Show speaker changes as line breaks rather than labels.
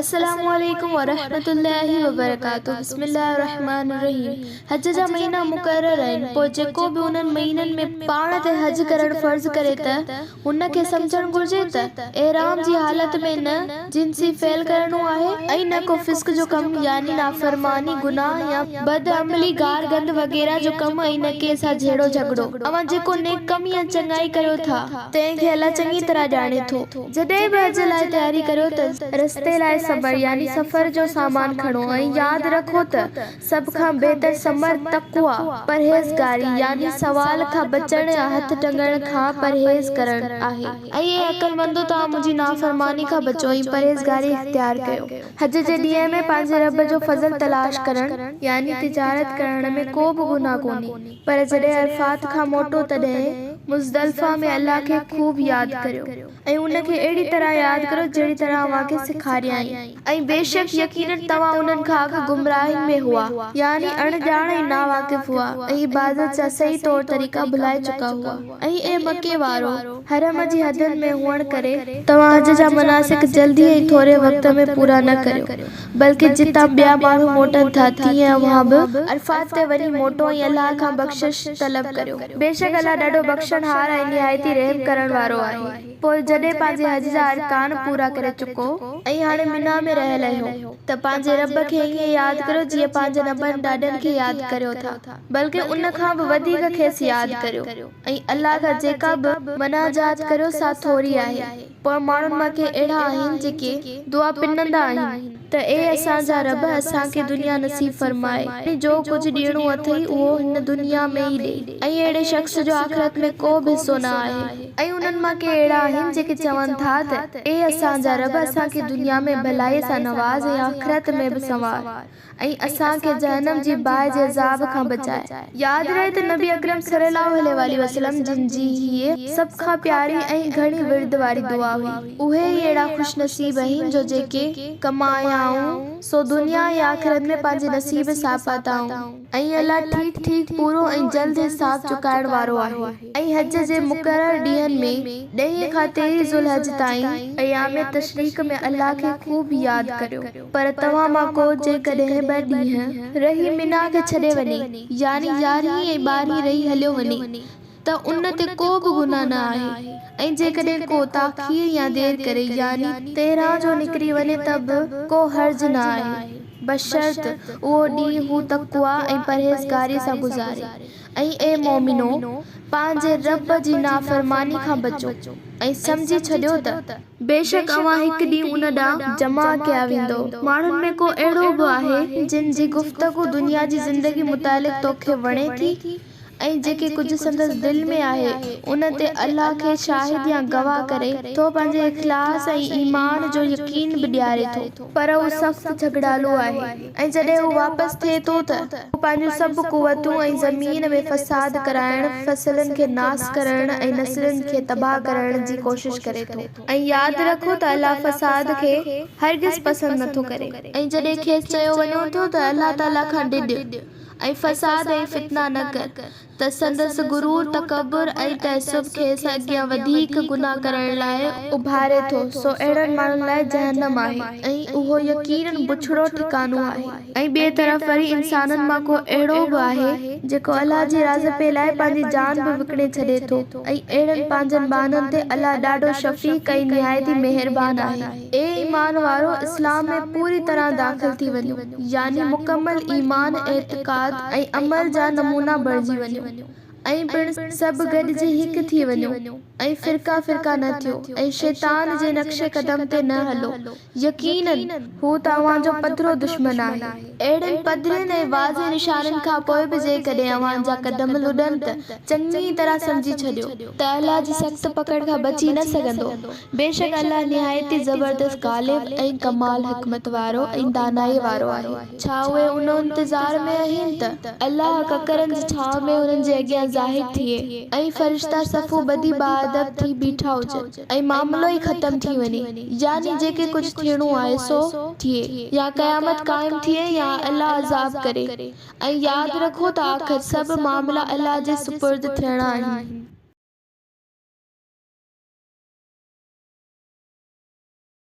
السلام عليڪم ورحمة الله وبرڪاته بسم الله الرحمٰن الرحيم حج جا مهينا مقرر آهن پوء جيڪو به انهن مهينن ۾ پاڻ تي حج ڪرڻ فرض ڪري ته هن کي سمجهڻ گهرجي ته احرام جي حالت ۾ نه جنسي فعل ڪرڻو آهي ۽ نه ڪو فسق جو ڪم يعني نافرماني، گناهه يا بدعملي، گارگند وغيره جو ڪم ۽ نه ڪنهن سان جهيڙو جهڳڙو. اوهان جيڪو نيڪ ڪم يا چڱائي ڪريو ٿا تنهن کي الله چڱي طرح ڄاڻي ٿو. جڏهن به حج لاء تياري ڪريو ته رستي لاء صبر يعني سفر جو سامان کڻو ۽ ياد رکو ته سڀ کان بهتر ثمر تقويٰ، پرهيزگاري، يعني سوال کان بچڻ يا هٿ ٽنگڻ کان پرهيز ڪرڻ، آهي. ۽ اي عقلمندو! توهان منهنجي نافرماني کان بچو ۽ پرهيزگاري اختيار ڪيو. حج جي ڏينهن ۾ پنهنجي رب جو فضل تلاش ڪرڻ، يعني تجارت ڪرڻ، ۾ ڪو به گناهه ڪونهي. پر جڏهن عرفات کان موٽو تڏهن مزدلفه ۾ الله کي خوب ياد ڪريو ۽ ان کي اهڙي طرح ياد ڪريو جهڙي طرح اوهان کي سيکاريائين. ۽ بيشڪ يقيناً توهان انهن کان اڳ گمراهين ۾ هئا، يعني اڻ ڄاڻ ۽ ناواقف هئا ۽ عبادت جا صحيح طور طريقا ڀلائي چڪا هئا. ۽ اي مڪي وارؤ! حرم جي حدن ۾ هئڻ ڪري، توهان حج جا مناسڪ جلدي ۽ ٿوري وقت ۾ پورا نه ڪريو، بلڪه جتان ٻيا ماڻهو موٽن ٿا، تيئن اوهان به عرفات تي وڃي موٽو ۽ الله کان بخشش طلب ڪريو. بيشڪ الله ڏاڍو بخشڻهار ۽ نهايت ئي رحم ڪرڻ وارو آهي. پوء جڏهن پنهنجي حج جا ارڪان پورا ڪري چڪو ۽ هاڻي منيٰ ۾ رهيل آهيو ته پنهنجي رب کي ائين ياد ڪريو جيئن پنهنجن ابن ڏاڏن کي ياد ڪريو ٿا، بلڪه ان کان به وڌيڪ کيس ياد ڪريو ۽ الله کان جيڪا به مناجات ڪريو سا ٿوري آهي. پوء ماڻهن مان ڪي اهڙا آهن جيڪي دعا پنندا آهن ته اي اسان جا رب اسان کي دنيا نصيب فرماء ۽ جو ڪجهه ڏيڻو اٿئي اهو هن دنيا ۾ ئي ڏي ۽ اهڙي شخص جو آخرت ۾ ڪو به حصو نه آهي. ۽ انهن مان ڪي اهڙا آهن جيڪي چون ٿا ته اي اسان جا رب اسان کي دنيا ۾ ڀلائيء سان نواز ۽ آخرت ۾ به سنوار. ۽ اسان کي جهنم جي باهه جي عذاب کان بچاء. ياد رهي ته نبي اڪرم صلي الله عليه واٰله وسلم جن جي هيء سڀ کان پياري ۽ گهڻي ورد واري دعا هئي. اهي ئي اهڙا خوش نصيب آهن جو جيڪي ڪمايائون سو دنيا ۽ آخرت ۾ پنهنجي نصيب سان پاتائون ۽ الله ٺيڪ ٺيڪ پورو ۽ جلد حساب چڪائڻ وارو آهي. ۽ حج جي مقرر ڏينهن ۾، ڏهين کان تيرهين ذوالحج تائين، ايام تشريق ۾ الله کي خوب ياد ڪريو. پر توهان مان ڪو جيڪڏهن ٻه ڏينهن رهي منيٰ کي ڇڏي وڃي، يعني يارهين ۽ ٻارهين رهي هليو وڃي، ته ان تي ڪو به گناهه نه آهي، ۽ جيڪڏهن ڪو تاخير يا دير ڪري، يعني تيرهن جو نڪري وڃي ته به ڪو حرج نه آهي، بشرط اهو ڏينهن هو تقويٰ ۽ پرهيزگاريء سان گذاري. ۽ اي مؤمنو! پنهنجي رب جي نافرماني کان بچو ۽ سمجهي ڇڏيو ته. بيشڪ اوهان هڪ ڏينهن ان ڏانهن جمع ڪيا ويندؤ. ماڻهن ۾ ڪو اهڙو به آهي، جن جي گفتگو دنيا جي زندگي متعلق توکي وڻي ٿي ۽ جيڪي ڪجهه سندس دل ۾ آهي، ان تي الله کي شاهد يا گواهه ڪري ٿو پنهنجي اخلاص ۽ ايمان جو يقين به ڏياري ٿو. پر هو سخت جهڳڙالو آهي. ۽ جڏهن هو واپس ٿئي ٿو ته هو پنهنجون سڀ قوتون ۽ زمين ۾ فساد ڪرائڻ، فصلن کي ناس ڪرڻ ۽ نسلن کي تباهه ڪرڻ جي ڪوشش ڪري ٿو. ۽ ياد رکو ته الله فساد کي هرگز پسند نٿو ڪري. ۽ جڏهن کيس چيو وڃو ٿو ته الله تعالي کان ڊڄ ۽ فساد ۽ فتنا نه ڪر ته سندس غرور، تڪبر ۽ تعصب کيس اڳيان وڌيڪ گناهه ڪرڻ لاء اڀاري ٿو، سو اهڙن ماڻهن لاء جهنم آهي ۽ اهو يقيناً بڇڙو ٺڪانو آهي. ۽ ٻئي طرف وري انسانن مان ڪو اهڙو به آهي، جيڪو الله جي راضپي لاء پنهنجي جان به وڪڻي ڇڏي ٿو ۽ اهڙن پنهنجن ٻانهن تي الله ڏاڍو شفيق ۽ نهايت ئي مهربان آهي. اي ايمان وارؤ! اسلام ۾ پوري طرح داخل ٿي وڃو، يعني مڪمل ايمان، اعتقاد ۽ عمل جا نمونا بڻجي وڃو ۽ پڻ سڀ گڏجي هڪ ٿي وڃو ۽ فرقا فرقا نه ٿيو ۽ شيطان جي نقش قدم تي نه هلو، يقيناً هو ته اوهان جو پڌرو دشمن آهي. اهڙن پڌرين ۽ واضح نشانين کان پوء به جيڪڏهن اوهان جا قدم لڏن ته چڱيء طرح سمجهي ڇڏيو ته الله جي سخت پڪڙ کان بچي نه سگهندو. بيشڪ الله نهايت ئي زبردست غالب ۽ ڪمال حڪمت وارو ۽ دانائيء وارو آهي. ڇا اهي ان انتظار ۾ آهن ته الله ڪڪرن جي ڇانو ۾ انهن جي اڳيان ظاهر ٿئي ۽ فرشتا صفون ٻڌي باادب ٿي بيٺا هجن ۽ معاملو ئي ختم ٿي وڃي يعني جيڪي ڪجهه ٿيڻو آهي سو ٿئي يا قيامت قائم ٿئي يا الله عذاب ڪري ۽ ياد رکو ته آخر سڀ معاملا الله جي سپرد ٿيڻا آهن.